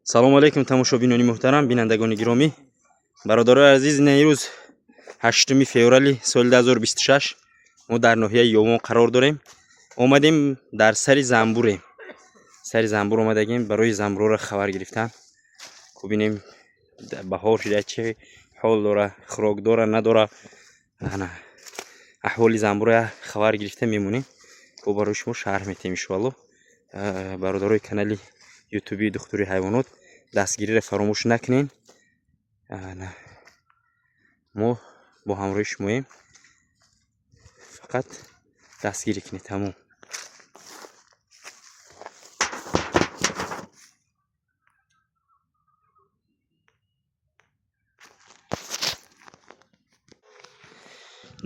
Салому алейкум, тамошобинони муҳтарам, бинандагони гиромӣ, бародарои азиз. Ин рӯз 8 феврали соли 2026 мо дар ноҳияи Ёвон қарор дорем. Омадем, дар сари занбурем, сари занбур омадагем барои занбурро хабар гирифтан. Бубинем, баҳор шуда, чӣ ҳол дора, хӯрок дора, надора. Ана аҳволи занбура хабар гирифта мемонем, бо барои шумо шарҳ метиҳем, иншоалло. Бародарои канали ютуби Духтури ҳайвонот, дастгириро фаромӯш накунен. Мо бо ҳамроҳи шумоем, фақат дастгирӣ кунед, тамом.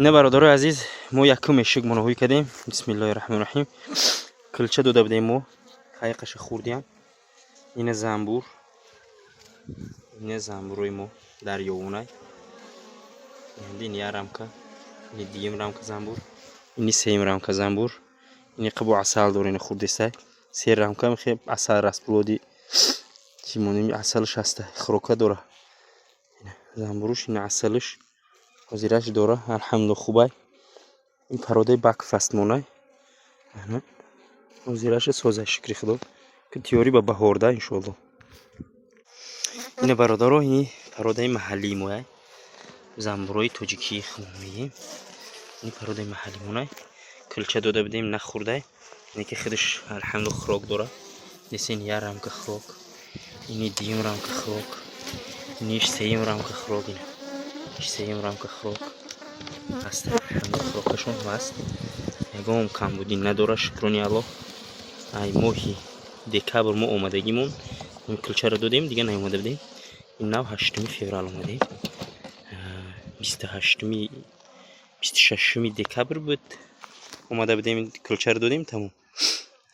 Не, бародарои азиз, мо якум эшик моноҳӯй кардем. Бисмиллоҳи раҳмони раҳим. Килча дода будем мо, ҳайқаша хӯрдиям. Ина занбур, ина занбурои мо дар Ёвонай. Ин як рамка, ини дуюм рамка занбур, ини сеюм рамка занбур. Ини қабу асал дора, ина хӯрдесай. Се рамка мехе асал расплоди чӣ монем, асалш ҳаста, хӯрока дора. Занбуруш ина асалш ҳозираш дора, алҳамдулилла, хубай. Ин пародаи бакфаст монай. Ҳозираша созай, шукри худо, ки тиёрӣ ба баҳорда, иншоалло. Ина, бародаро, ини пародаи маҳаллии мояй, занбурои тоҷикии худмон мегӯем. Ини пародаи маҳаллӣ монай. Килча дода будем, нахӯрдай, ине ки худаш алҳамдулилла хӯрок дора. Несин, як рамка хӯрок, ини дуюм рамка хӯрок, иниш сеюм рамка хӯрок, ина сеюм рамка хӯрок ҳаст. Алҳамдулилла, хӯрокашон ҳаст, ягон камбудӣ надора, шукрони Аллоҳ. Ай моҳи декабр мо омадагимон, ин килчаро додем, дига наомада будем. Ин нав 8 феврал омадем, 28-уми, 26-уми декабр буд омада будем, килчаро додем, тамом.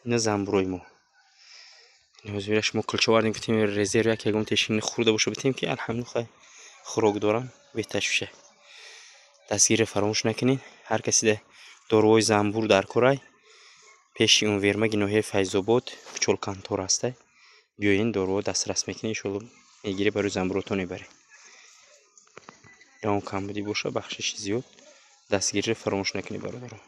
Ина занбурои мо. Ҳозираш мо килча овардем, гуфтем, резерв як ягон тешини хӯрда боша битем, ки алҳамдулилла хӯрок дорам, беташвиша. Дастгириро фаромӯш накунед. Ҳар касида доруҳои занбур дар корай, пеши универмаги ноҳияи Файзобод пчёлконтор ҳастай, биёен, доруҳо дастрас мекунед, иншоалло, мегиред, барои занбуротон мебаред. Ягон камбудӣ боша, бахшиши зиёд. Дастгириро фаромӯш накунед, бародарон.